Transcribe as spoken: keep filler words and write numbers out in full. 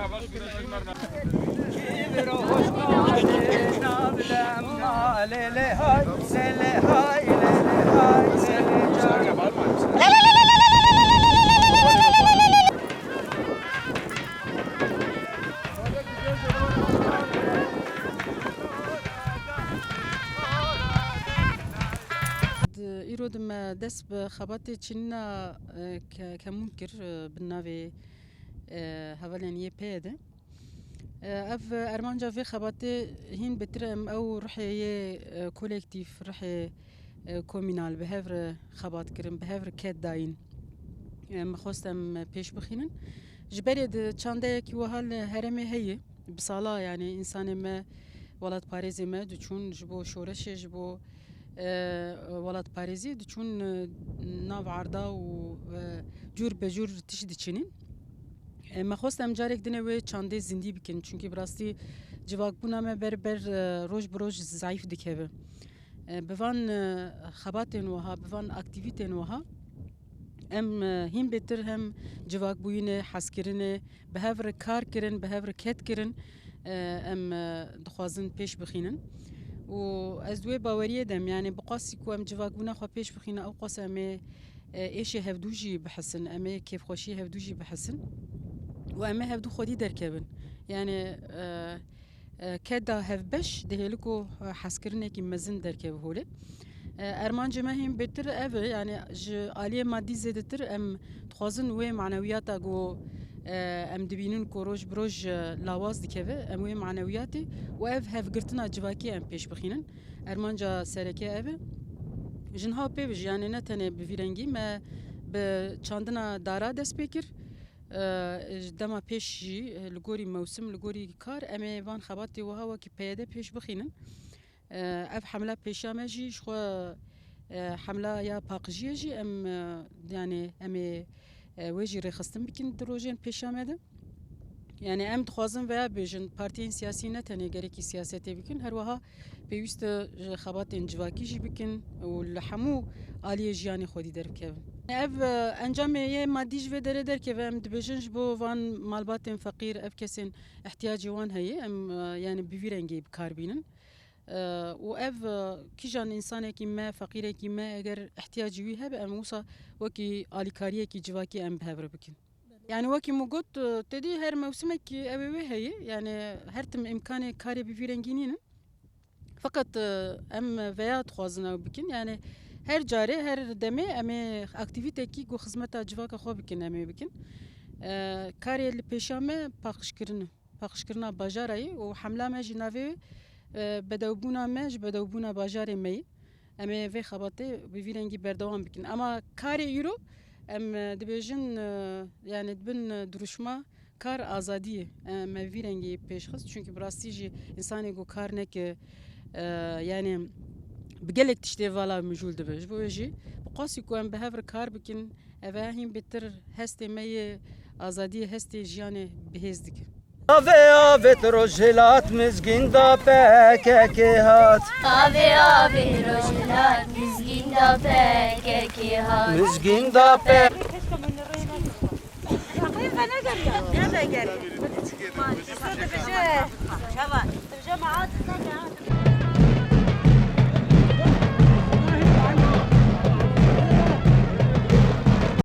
Di, îro di me dest bi xebatê çînîna, e, ke-, kemûn kir, e, bi navê, e, hevalên yê peyê de. E, ev, e, armanca vê xebatê hîn bêtir em ew ruhê yê, e, kolektîf, ruhê, e, komînal bi hev re xebat kirin, bi hev re ket dayîn. E, me xwest em pêş bixînin. Ji berê di çandeyekî wiha li herêmê heye. Bi sala, yanî, însanê me, welatparêzê me diçûn ji bo şoreşê, ji bo, e, welatparêzî diçûn, e, nav erda û, e, cûr be cûr tişt diçînin. E, me xwest em carek din wê çandê zindî bikin, çunkî bi rastî civakbûna me ber ber, e, roj bi roj zeîf dikeve. E, bi van, e, xebatên wiha, bi van aktîvîtên wiha, em, e, hîn bêtir hem civakbûyînê, hezkirinê, bi hev re kar kirin, bi hev re ket kirin, e, em, e, dixwazin pêş bixînin. Û ez di wê baweriyê de me, yanî bi qasî ku em civakbûna xwe pêş bixînin, ew qas em ê, e, êşê hevdû jî bihisin, em ê kêfxweşiyê hevdû jî bihisin û em ê hevdû xwedî derkevin. Yanî, e, e, keda hevbeş dihêli ku, e, hezkirinekî mezin derkeve holê. E, armancê me hîn bêtir ev e, yanî ji aliyê madî zêdetir em dixwazin wê manewiyata ku, e, em dibînin ku roj bi roj, e, lawaz dikeve, em wê manewiyatê û ev hevgirtina civakî em pêş bixînin. Armanca sereke ev e. Ji niha pê ve jî, yanî ne tenê bi vî rengî, me bi çandina dara dest pê kir. E, ji dema pêş jî, e, li gorî mewsim, li gorî kar, em ê van xebatê wiha wekî P Y D pêş bixînin. E, ev hemla pêşiya me jî ji xwe, e, hemla ya paqijiyê jî em, e, yanî em ê, e, wê jî rêxistin bikin di rojên pêşiya me de. Yanî em dixwazin veya bêjin, partiyên siyasî ne tenê gerekî siyasetê bikin, her wiha pêwîst e ji xebatên civakî jî bikin û li hemû aliyê jiyanê xwedî derbikevin. Ev, e, encamê yê madî ji vê derê derkeve, em dibêjin ji bo van malbatên feqîr, ev kesên ihtiyacê wan heye, em, e, yanî bi vî rengî bi kar bînin. E, û ev, e, kîjan însanekî me, feqîrekî me, eger ihtiyacî wî hebe, em wisa wekî alîkariyekî civakî em bi hev re bikin. Yanî wekî min got, e, tedî her mewsimekî ew ê wê heye. Yanî her tim îmkanê karê bi vî rengî nînin. Feqet, e, em veya dixwazin ew bikin. Yanî her carê, her demê em ê aktîvîtekî ku xizmeta civaka xwe bikin, em ê bikin. E, karê li pêşiya me paqijkirin e. Paqijkirina bajara ye û hemla me jî navê, e, bedewbûna me ji bedewbûna bajarê me ye. Em ê vê xebatê bi vî rengî berdewam bikin. Ema karê îro em, e, dibêjin, e, yanî di bin, e, dirûşma kar azadî ye. E, me vî rengî pêş xist. Çunkî bi rastî jî însanê ku kar neke, e, yanî bi gelek tiştê vala mijûl dibe. Ji bo wê jî bi qasî ku em bi hev re kar bikin, ev hîn bêtir hestê me yê azadiyê, hestê jiyanê bihêz dike. Avê avê rojhilat mizgînda P K K hat. Avê avê rojhilat mizgînda P K K hat. Mizgînda P K K.